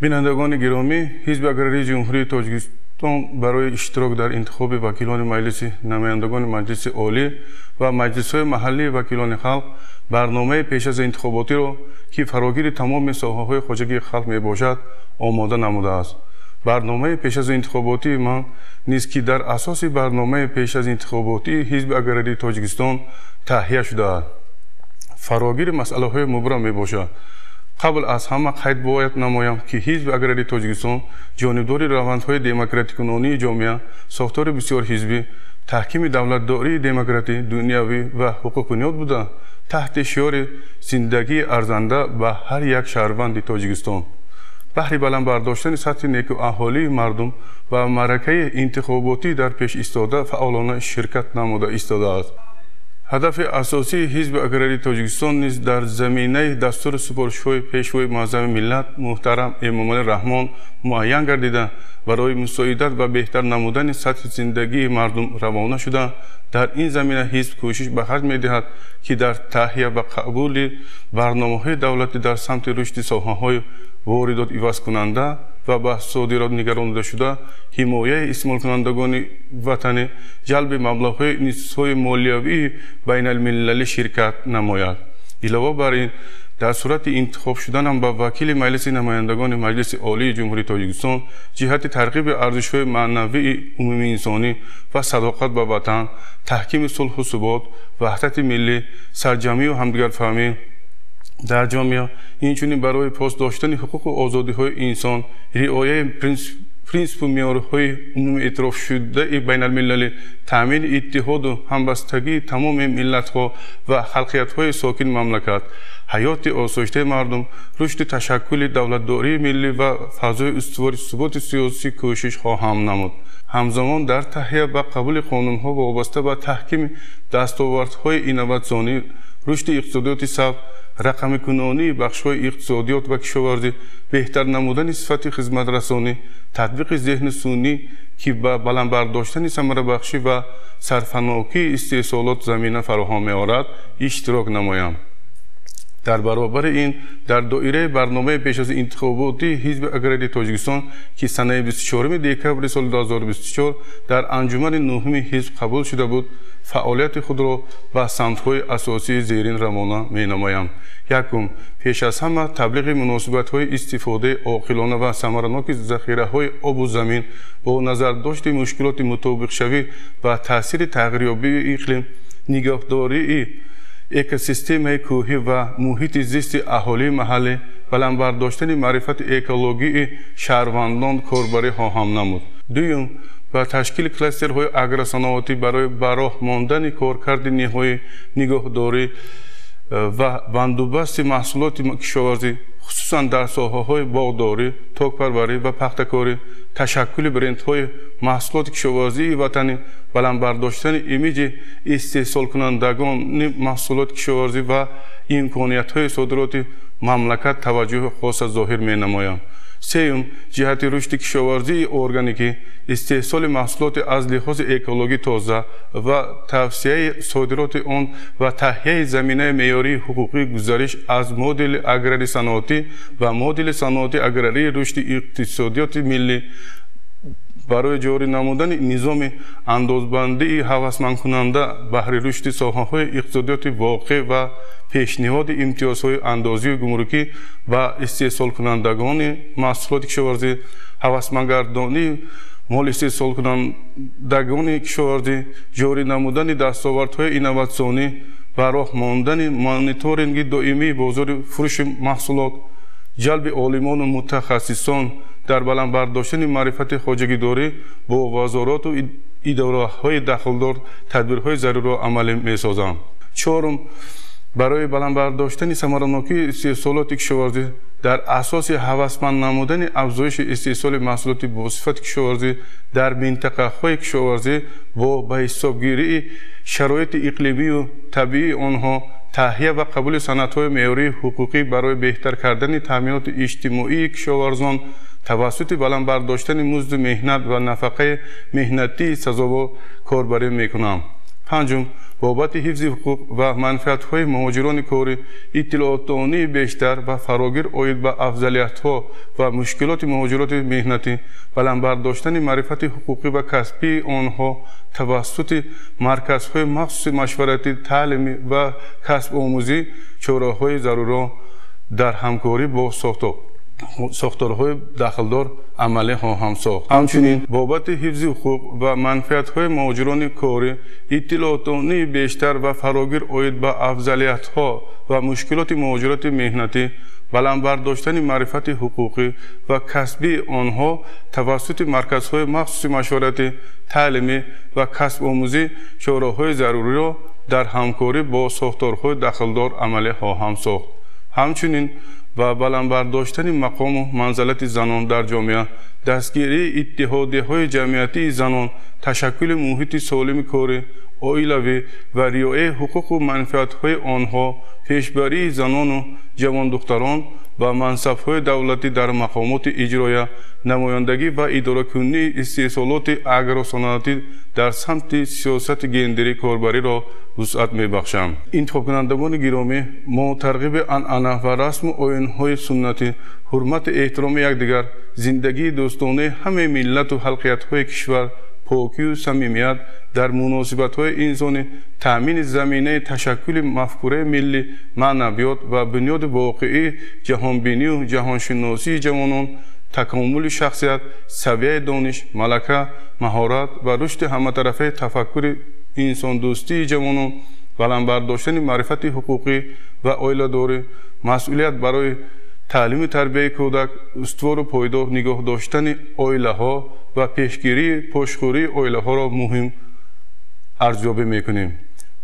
Бинандагони гиромӣ, Ҳизби Аграрии Ҷумҳурии Тоҷикистон барои иштирок дар интихоби вакилони Маҷлиси намояндагони Маҷлиси Олӣ ва маҷлисҳои маҳаллии вакилони халқ барномаи пеш аз интихоботиро, ки фарогири тамоми соҳаҳои хоҷагии халқ мебошад, омода намудааст. Барномаи пеш аз интихоботии ман низ, ки дар асоси барномаи пеш аз интихоботии Ҳизби Аграрии Тоҷикистон таҳия шудааст, фарогири масъалаҳои мубрам мебошад. Қабл аз ҳама қайд бояд намоям, ки Ҳизби Аграрии Тоҷикистон ҷонибдори равандҳои демократикунонии ҷомеа, сохтори бисёрҳизбӣ, таҳкими давлатдории демократӣ, дунявӣ ва ҳуқуқбунёд буда, таҳти шиори зиндагии арзанда ба ҳар як шаҳрванди Тоҷикистон баҳри баланд бардоштани сатҳи некуаҳолии мардум ва маъракаи интихоботӣ дар пеш истода фаъолона ширкат намуда истодааст. Ҳадафи асосии Ҳизби Аграрии Тоҷикистон низ дар заминаи дастуру супоришҳои Пешвои Муаззами миллат муҳтарам Эмомалӣ Раҳмон муайян гардида, барои мусоидат ва беҳтар намудани сатҳи зиндагии мардум равона шуда, дар ин замина ҳизб кӯшиш ба харҷ медиҳад, ки дар таҳия ва қабули барномаҳои давлатӣ дар самти рушди соҳаҳои воридот ивазкунанда ва ба содирот нигарондашуда, ҳимояи истеъмолкунандагони ватанӣ, ҷалби маблағҳои институтҳои молиявии байналмилалӣ ширкат намояд. Илова бар ин, дар сурати интихоб шуданам ба вакили Маҷлиси намояндагони Маҷлиси Олии Ҷумҳурии Тоҷикистон ҷиҳати тарғиби арзишҳои маънавии умумиинсонӣ ва садоқат ба ватан, таҳкими сулҳу субот, ваҳдати миллӣ, сарҷамъию ҳамдигарфаҳмӣ дар ҷомеа, инчунин барои пос доштани ҳуқуқу озодиҳои инсон, риояи принсипу меъёрҳои умумӣ эътирофшудаи байналмилалӣ, таъмини иттиҳоду ҳамбастагии тамоми миллатҳо ва халқиятҳои сокини мамлакат, ҳаёти осоиштаи мардум, рушди ташаккули давлатдории миллӣ ва фазои устувори суботи сиёсӣ кӯшиш хоҳам намуд. Ҳамзамон дар таҳия ва қабули қонунҳо вобаста ба таҳкими дастовардҳои инноватсионӣ, рушди иқтисодиёти сабз, рақамикунонии бахшҳои иқтисодиёт ва кишоварзӣ, беҳтар намудани сифати хизматрасонӣ, татбиқи зеҳни сунъӣ, ки ба баланд бардоштани самарабахшӣ ва сарфанокии истеҳсолот замина фароҳам меорад, иштирок намоям. Дар баробари ин, дар доираи барномаи пеш аз интихоботии Ҳизби Аграрии Тоҷикистон, ки санаи 24 декабри соли 2024 дар анҷумани нуҳуми ҳизб қабул шуда буд, фаъолияти худро ба самтҳои асосии зерин равона менамоям. Якум, пеш аз ҳама таблиғи муносибатҳои истифодаи оқилона ва самараноки захираҳои обу замин бо назардошти мушкилоти мутобиқшавӣ ва таъсири тағйирёбии иқлим, нигоҳдории экосистемаи кӯҳӣ ва муҳити зисти аҳолии маҳаллӣ, баланд бардоштани маърифати экологии шаҳрвандон корбарӣ хоҳам намуд. Дуюм, ба ташкили кластерҳои агросаноатӣ барои ба роҳ мондани коркарди ниҳоӣ, нигоҳдорӣ ва бандубасти маҳсулоти кишоварзӣ, хусусан дар соҳаҳои боғдорӣ, токпарварӣ ва пахтакорӣ, ташаккули брендҳои маҳсулоти кишоварзии ватанӣ, баланд бардоштани имиҷи истеҳсолкунандагони маҳсулоти кишоварзӣ ва имкониятҳои содироти мамлакат таваҷҷӯҳи хоса зоҳир менамоям. Сеюм, ҷиҳати рушди кишоварзии органикӣ, истеҳсоли маҳсулоти аз лиҳози экологӣ тоза ва тавсияи содироти он ва таҳияи заминаи меъёрии ҳуқуқии гузариш аз модели аграрии саноатӣ ва модели саноати аграрии рушди иқтисодиёти миллӣ барои ҷорӣ намудани низоми андозбандии ҳавасмандкунанда баҳри рушди соҳаҳои иқтисодиёти воқеъ ва пешниҳоди имтиёзҳои андозию гумрукӣ ба истеҳсолкунандагони маҳсулоти кишоварзӣ, ҳавасмандгардонии моли истеҳсолкунандагони кишоварзӣ, ҷорӣ намудани дастовардҳои инноватсионӣ, ба роҳ мондани мониторинги доимии бозори фурӯши маҳсулот, ҷалби олимону мутахассисон дар баланд бардоштани маърифати хоҷагидорӣ бо вазорату идораҳои дахлдор тадбирҳои заруриро амалӣ месозам. Чорум, барои баланд бардоштани самаранокии истеҳсолоти кишоварзӣ дар асоси ҳавасманд намудани афзоиши истеҳсоли маҳсулоти босифати кишоварзӣ дар минтақаҳои кишоварзӣ бо ба ҳисобгирии шароити иқлимию табиии онҳо, таҳия ва қабули санадҳои меъёрии ҳуқуқӣ барои беҳтар кардани таъминоти иҷтимоии кишоварзон тавассути баланд бардоштани музди меҳнат ва нафақаи меҳнатии сазовор корбарӣ мекунам. Панҷум, бобати ҳифзи ҳуқуқ ва манфиатҳои муҳоҷирони корӣ иттилоотдонии бештар ва фарогир оид ба афзалиятҳо ва мушкилоти муҳоҷироти меҳнатӣ, баланд бардоштани маърифати ҳуқуқӣ ва касбии онҳо тавассути марказҳои махсуси машваратӣ, таълимӣ ва касбомӯзӣ чораҳои заруриро дар ҳамкорӣ бо сохторҳои дахлдор амалӣ хоҳам сохт. Ҳамчунин бобати ҳифзи ҳуқуқ ва манфиатҳои муҳоҷирони корӣ иттилоотдонии бештар ва фарогир оид ба афзалиятҳо ва мушкилоти муҳоҷироти меҳнатӣ, баланд бардоштани маърифати ҳуқуқӣ ва касбии онҳо тавассути марказҳои махсуси машваратӣ, таълимӣ ва касбомӯзӣ чораҳои заруриро дар ҳамкорӣ бо сохторҳои дахлдор амалӣ хоҳам сохт. Ҳамчунин ба баланд бардоштани мақому манзалати занон дар ҷомеа, дастгирии иттиҳодияҳои ҷамъиятии занон, ташаккули муҳити солими корӣ, оилавӣ ва риояи ҳуқуқу манфиатҳои онҳо, пешбарии занону ҷавондухтарон ба мансабҳои давлатӣ дар мақомоти иҷроя, намояндагӣ ва идоракунии истеҳсолоти агросаноатӣ дар самти сиёсати гендерӣ корбариро вусъат мебахшам. Интихобкунандагони гиромӣ, мо тарғиби анъана ва расму оинҳои суннатӣ, ҳурмату эҳтироми якдигар, зиндагии дӯстонаи ҳамаи миллату халқиятҳои кишвар, покию самимият дар муносибатҳои инсонӣ, таъмини заминаи ташаккули мафкураи миллӣ, маънавиёт ва бунёди воқеии ҷаҳонбинию ҷаҳоншиносии ҷавонон, такомули шахсият, савияи дониш, малака, маҳорат ва рушди ҳаматарафаи тафаккури инсондӯстии ҷавонон, баланд бардоштани маърифати ҳуқуқӣ ва оиладорӣ, масъулият барои таълиму тарбияи кӯдак, устувору пойдор нигоҳ доштани оилаҳо ва пешгирии пошхӯрии оилаҳоро муҳим арзёбӣ мекунем.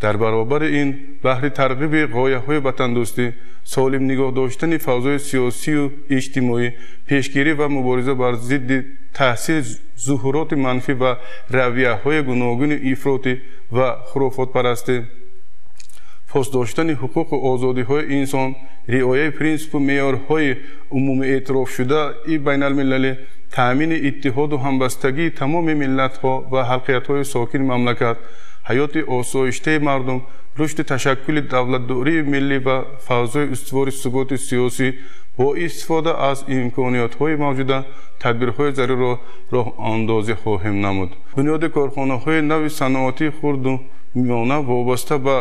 Дар баробари ин, баҳри тарғиби ғояҳои ватандӯстӣ, солим нигоҳ доштани фавзои сиёсию иҷтимоӣ, пешгирӣ ва мубориза бар зидди таъсири зуҳуроти манфӣ ва равияҳои гуногуни ифротӣ ва хурофотпарастӣ, пос доштани ҳуқуқу озодиҳои инсон, риояи принсипу меъёрҳои умумиэътирофшудаи байналмилалӣ, таъмини иттиҳоду ҳамбастагии тамоми миллатҳо ва халқиятҳои сокини мамлакат, ҳаёти осоиштаи мардум, рушди ташаккули давлатдории миллӣ ва фавзои устувори суботи сиёсӣ бо истифода аз имкониятҳои мавҷуда тадбирҳои заруриро роҳандозӣ хоҳем намуд. Бунёди корхонаҳои нави саноатии хурду миёна вобаста ба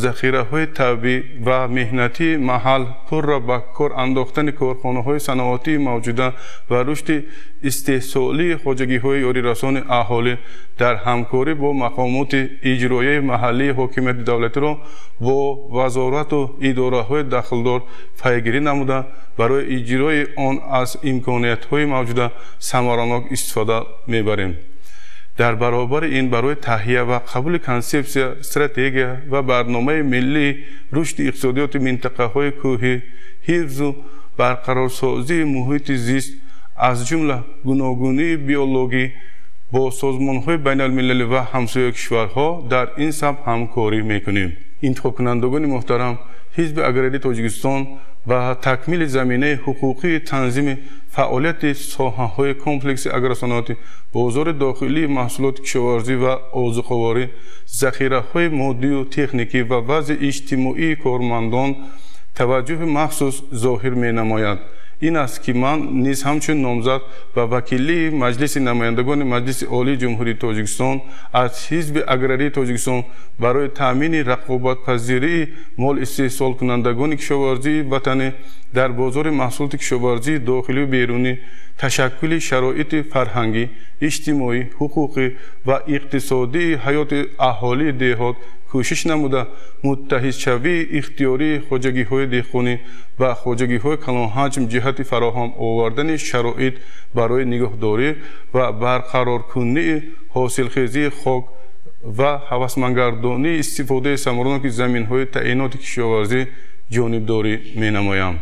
захираҳои табиӣ ва меҳнатии маҳал, пурра ба кор андохтани корхонаҳои саноатии мавҷуда ва рушди истеҳсолии хоҷагиҳои ёрирасони аҳолӣ дар ҳамкорӣ бо мақомоти иҷроияи маҳаллии ҳокимияти давлатиро бо вазорату идораҳои дахлдор пайгирӣ намуда, барои иҷрои он аз имкониятҳои мавҷуда самаранок истифода мебарем. Дар баробари ин, барои таҳия ва қабули консепсия, стратегия ва барномаи миллии рушди иқтисодиёти минтақаҳои кӯҳӣ, ҳифзу барқарорсозии муҳити зист, аз ҷумла гуногунии биологӣ бо созмонҳои байналмилалӣ ва ҳамсоя кишварҳо дар ин самт ҳамкорӣ мекунем. Интихобкунандагони муҳтарам, Ҳизби Аграрии Тоҷикистон ба такмили заминаи ҳуқуқии танзими фаъолияти соҳаҳои комплекси агросаноатӣ, бозори дохилии маҳсулоти кишоварзӣ ва озуқаворӣ, захираҳои моддию техникӣ ва вазъи иҷтимоии кормандон таваҷҷӯҳи махсус зоҳир менамояд. Ин аст ки ман низ ҳамчун номзад ба вакилии Маҷлиси намояндагони Маҷлиси Олии Ҷумҳурии Тоҷикистон аз Ҳизби Аграрии Тоҷикистон барои таъмини рақобатпазирии мол истеҳсолкунандагони кишоварзии ватанӣ дар бозори маҳсулоти кишоварзии дохилию берунӣ, ташаккули шароити фарҳангӣ, иҷтимоӣ, ҳуқуқӣ ва иқтисодии ҳаёти аҳолии деҳот кӯшиш намуда, муттаҳидшавии ихтиёрии хоҷагиҳои деҳқонӣ ва хоҷагиҳои калонҳаҷм ҷиҳати фароҳам овардани шароит барои нигоҳдорӣ ва барқароркунии ҳосилхезии хок ва ҳавасмандгардонии истифодаи самараноки заминҳои таъиноти кишоварзӣ ҷонибдорӣ менамоям.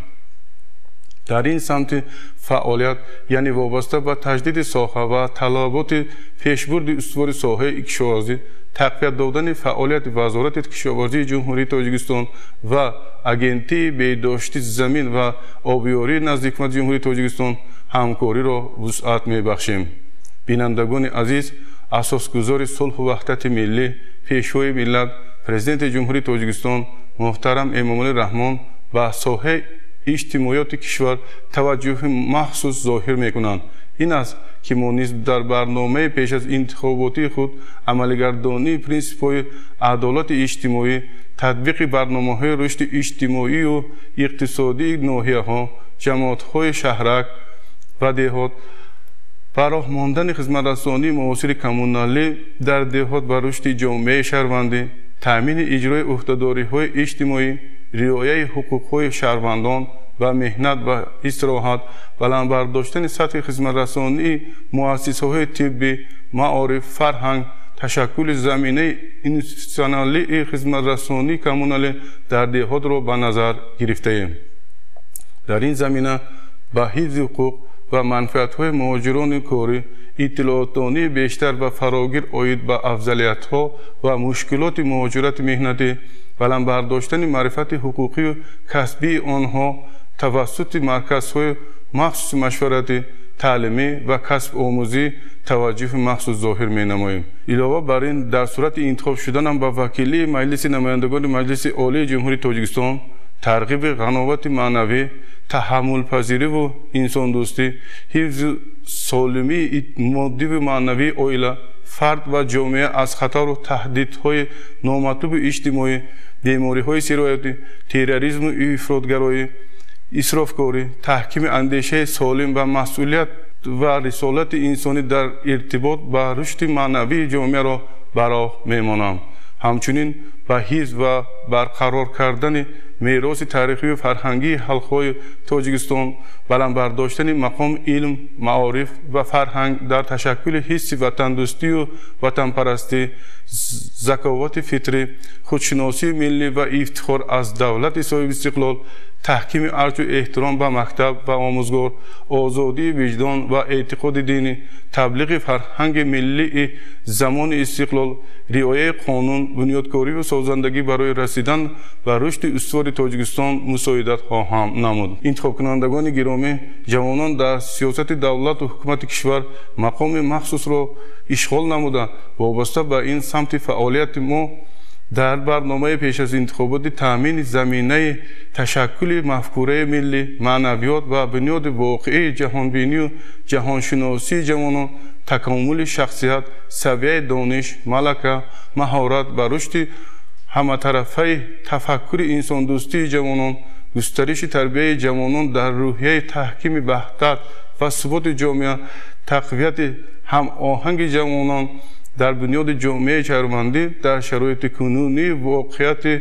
Дар ин самти фаъолият, яъне вобаста ба таҷдиди соҳа ва талаботи пешбурди устувори соҳаи кишоварзӣ, тақвият додани фаъолияти Вазорати кишоварзии Ҷумҳурии Тоҷикистон ва Агентии беҳдошти замин ва обиёрии назди Ҳукумати Ҷумҳурии Тоҷикистон ҳамкориро вусъат мебахшем. Бинандагони азиз, асосгузори сулҳу ваҳдати миллӣ, Пешвои миллат, Президенти Ҷумҳурии Тоҷикистон муҳтарам Эмомалӣ Раҳмон ба соҳаи иҷтимоиёти кишвар таваҷҷӯҳи махсус зоҳир мекунанд. Ин аст, ки мо низ дар барномаи пеш аз интихоботии худ амалигардонии принсипҳои адолати иҷтимоӣ, татбиқи барномаҳои рушди иҷтимоию иқтисодии ноҳияҳо, ҷамоатҳои шаҳрак ва деҳот, ба роҳ мондани хизматрасонии муосири коммуналӣ дар деҳот ва рушди ҷомеаи шаҳрвандӣ, таъмини иҷрои ӯҳдадориҳои иҷтимоӣ, риояи ҳуқуқҳои шаҳрвандон ва меҳнат ва истироҳат, баланд бардоштани сатҳи хизматрасонии муассисаҳои тиббӣ, маориф, фарҳанг, ташаккули заминаи институтсионалии хизматрасонии коммуналӣ дар деҳотро ба назар гирифтаем. Дар ин замина ба ҳифзи ҳуқуқ ва манфиатҳои муҳоҷирони корӣ, иттилоотдонии бештар ва фарогир оид ба афзалиятҳо ва мушкилоти муҳоҷирати меҳнатӣ, баланд бардоштани маърифати ҳуқуқию касбии онҳо тавассути марказҳои махсуси машваратӣ, таълимӣ ва касбомӯзӣ таваҷҷӯҳи махсус зоҳир менамоем. Илова бар ин, дар сурати интихоб шуданам ба вакилии Маҷлиси намояндагони Маҷлиси Олии Ҷумҳурии Тоҷикистон, тарғиби ғановати маънавӣ, таҳаммулпазириву инсондӯстӣ, ҳифзи солимии моддиву маънавии оила, фард ва ҷомеа аз хатару таҳдидҳои номатлуби иҷтимоӣ, бемориҳои сироятӣ, терроризму ифротгароӣ, исрофкорӣ, таҳкими андешаи солим ва масъулият ва рисолати инсонӣ дар иртибот ба рушди маънавии ҷомеаро ба роҳ мемонам. Ҳамчунин ба ҳифз ва барқарор кардани мероси таърихию фарҳангии халқҳои Тоҷикистон, баланд бардоштани мақоми илм, маориф ва фарҳанг дар ташаккули ҳисси ватандӯстию ватанпарастӣ, заковати фитрӣ, худшиносии миллӣ ва ифтихор аз давлати соҳибистиқлол, таҳкими арҷу эҳтиром ба мактаб ва омӯзгор, озодии виҷдон ва эътиқоди динӣ, таблиғи фарҳанги миллии замони истиқлол, риояи қонун, бунёдкориву созандагӣ барои расидан ба рушди устувори Тоҷикистон мусоидат хоҳам намуд. Интихобкунандагони гиромӣ, ҷавонон дар сиёсати давлату ҳукумати кишвар мақоми махсусро ишғол намуда, вобаста ба ин самти фаъолияти мо дар барномаи пеш аз интихоботи таъмини заминаи ташаккули мафкураи миллӣ, маънавиёт ва бунёди воқеии ҷаҳонбинию ҷаҳоншиносии ҷавонон, такомули шахсият, савияи дониш, малака, маҳорат ва рушди ҳаматарафаи тафаккури инсондӯстии ҷавонон, густариши тарбияи ҷавонон дар рӯҳияи таҳкими ваҳдат ва суботи ҷомеа, тақвияти ҳамоҳанги ҷавонон дар бунёди ҷомеаи шаҳрвандӣ дар шароити кунунии воқеияти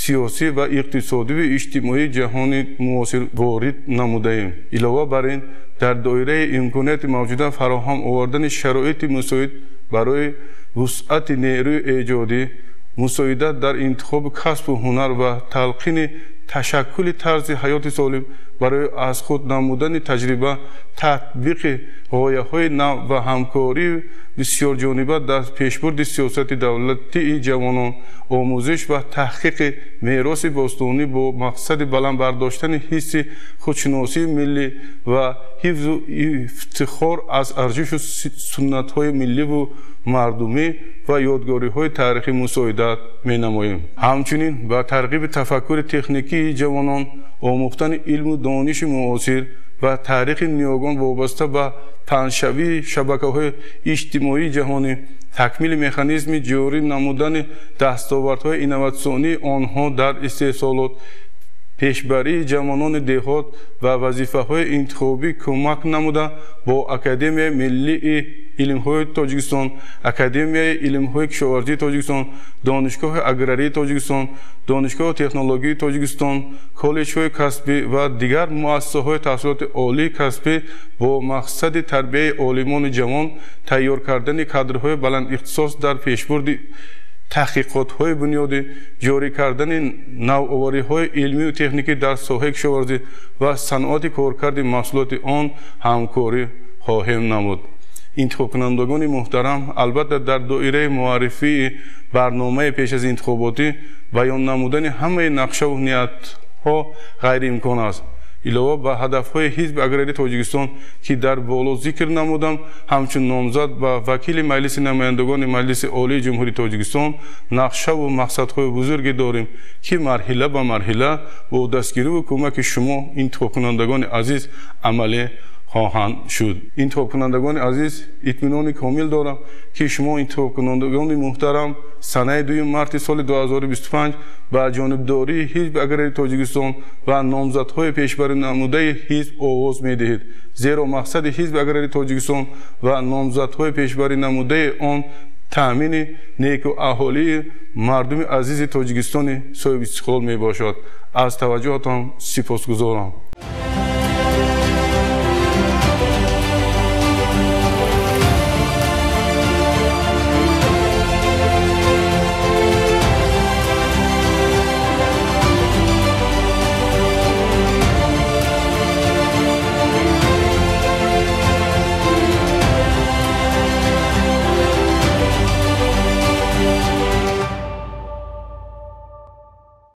сиёсӣ ва иқтисодиву иҷтимоии ҷаҳони муосир ворид намудаем. Илова бар ин, дар доираи имконияти мавҷуда фароҳам овардани шароити мусоид барои вусъати нерӯи эҷодӣ, мусоидат дар интихоби касбу ҳунар ва талқини ташаккули тарзи ҳаёти солим барои аз худ намудани таҷриба, татбиқи ғояҳои нав ва ҳамкории бисёрҷониба дар пешбурди сиёсати давлатии ҷавонон, омӯзиш ва таҳқиқи мероси бостонӣ бо мақсади баланд бардоштани ҳисси худшиносии миллӣ ва ҳифзу ифтихор аз арзишу суннатҳои милливу мардумӣ ва ёдгориҳои таърихӣ мусоидат менамоем. Ҳамчунин ба тарғиби тафаккури техникии ҷавонон, омӯхтани илму дониши муосир ва таърихи ниёгон вобаста ба паҳншавии шабакаҳои иҷтимоии ҷаҳонӣ, такмили механизми ҷорӣ намудани дастовардҳои инноватсионии онҳо дар истеҳсолот, пешбарии ҷавонони деҳот ва вазифаҳои интихобӣ кӯмак намуда бо Академияи миллии илмҳои Тоҷикистон, Академияи илмҳои кишоварзии Тоҷикистон, Донишгоҳи аграрии Тоҷикистон, Донишгоҳи технологияи Тоҷикистон, коллеҷҳои касбӣ ва дигар муассисаҳои таҳсилоти олии касбӣ бо мақсади тарбияи олимони ҷавон, тайёр кардани кадрҳои баландихтисос дар пешбурди таҳқиқотҳои бунёдӣ, ҷорӣ кардани навовариҳои илмию техникӣ дар соҳаи кишоварзӣ ва саноати коркарди маҳсулоти он ҳамкорӣ хоҳем намуд. Интихобкунандагони муҳтарам, албатта дар доираи муаррифии барномаи пеш аз интихоботӣ баён намудани ҳамаи нақшаву ниятҳо ғайриимкон аст. Илова ба ҳадафҳои Ҳизби Аграрии Тоҷикистон, ки дар боло зикр намудам, ҳамчун номзад ба вакили Маҷлиси намояндагони Маҷлиси Олии Ҷумҳурии Тоҷикистон нақшаву мақсадҳои бузурге дорем, ки марҳила ба марҳила бо дастгириву кӯмаки шумо, интихобкунандагони азиз, амалӣ хоҳанд шуд. Интихобкунандагони азиз, итминони комил дорам, ки шумо, интихобкунандагони муҳтарам, санаи 2 марти соли 2025 ба ҷонибдории Ҳизби Аграрии Тоҷикистон ва номзадҳои пешбарӣ намудаи ҳизб овоз медиҳед. Зеро мақсади Ҳизби Аграрии Тоҷикистон ва номзадҳои пешбарӣ намудаи он таъмини неку аҳолии мардуми азизи Тоҷикистони соҳибистиқлол мебошад. Аз таваҷҷӯҳатон сипосгузорам.